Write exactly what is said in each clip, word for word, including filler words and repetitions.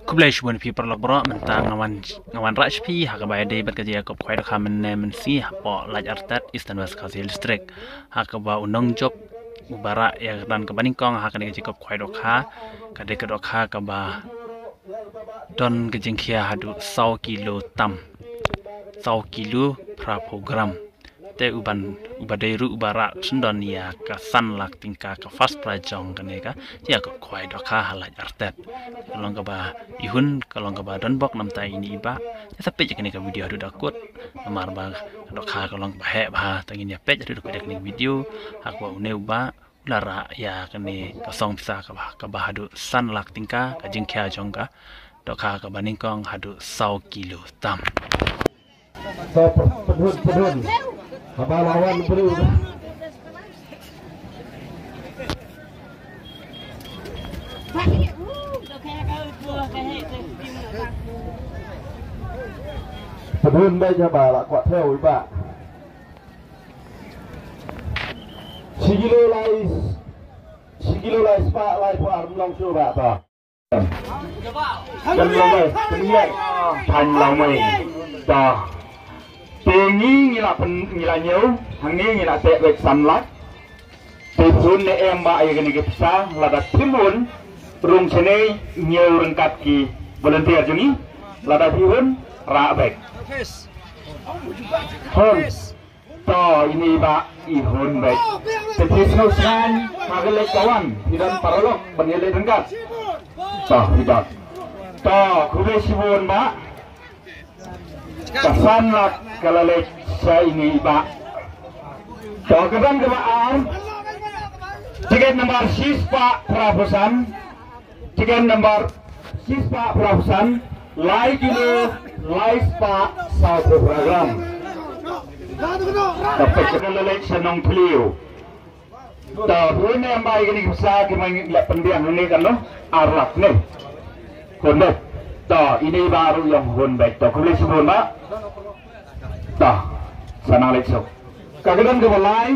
Khublei shibun phi paralok baroh, mynta nga wan, nga wan rah sha phi ha kaba ïadei bad ka jingïakop khwai dohkha mynne mynsngi hapoh Laitartet, Eastern West Khasi Hills District, ha kaba u nongjop uba rah ïa ka dan kaba nyngkong ha kane ka jingïakop khwai dohkha ka dei ka dohkha kaba don ka jingkhia haduh saw kilo tam, saw kilo phra phew gram. Te uban, uba dei ruh uba rah syndon ïa ka san lak tyngka, ka first prize jong kane ka jingïakop khwai dohkha ha Laitartet. Ka long kaba ihun, ka long kaba don bok namta ine i bah. Te sa peit ïa kane ka video haduh da kut, namar ba ka dohkha ka long kaba heh bha. Te ngin ïa peit haduh da kut ïa kane ka video ha kaba une u bah u la rah ïa kane ka song pisa kaba, kaba haduh san lak tyngka, ka jingkhia jong ka dohkha kaba nyngkong haduh saw kilo tam. Sa pynhun, pynhun. Haba la wan briew. Pynhun beit haba la kwah thew i bah. Shi kilo lai, shi kilo lai spah laiphew ar, ym long shuh bah, to. Kan long mai, kan ïai. Phan long mai. To. Te ngi, ngi la pyn, ngi la ñiew, hangne ngi la teh beit san lak. Te phone ne em bah ïa kane ka pisa, lada phim phone, rung shane ñiew ryngkat ki volunteer jong ngi, lada phi phone, rah beit. Phone. To, ine i bah i hun beit. Te phi sngewsih ha ka leit ka wan, phi don paralok ban ïaleit ryngkat. To, phi don. To, khublei shibun bah. Ka san lak ka la leit sha ine i bah. To, ka don kaba ar. Tiket number shispah phraphew san. Tiket number shispah phraphew san, lai kilo, lai spah sawphew phra gram. Ka peit ka la leit sha Nongthliew. To, hun ne em bah ïa kane ka pisa, ki ma ngi la pynbiang hangne kan long ar lak ne. Hun beit. To, ine i bah ruh i ong hun beit. To, khublei shibun bah. To, sa nang leit suk. Ka don kaba lai,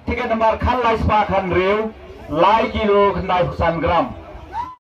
tiket number khatlai spah khathynriew, lai kilo khyndaiphew san gram.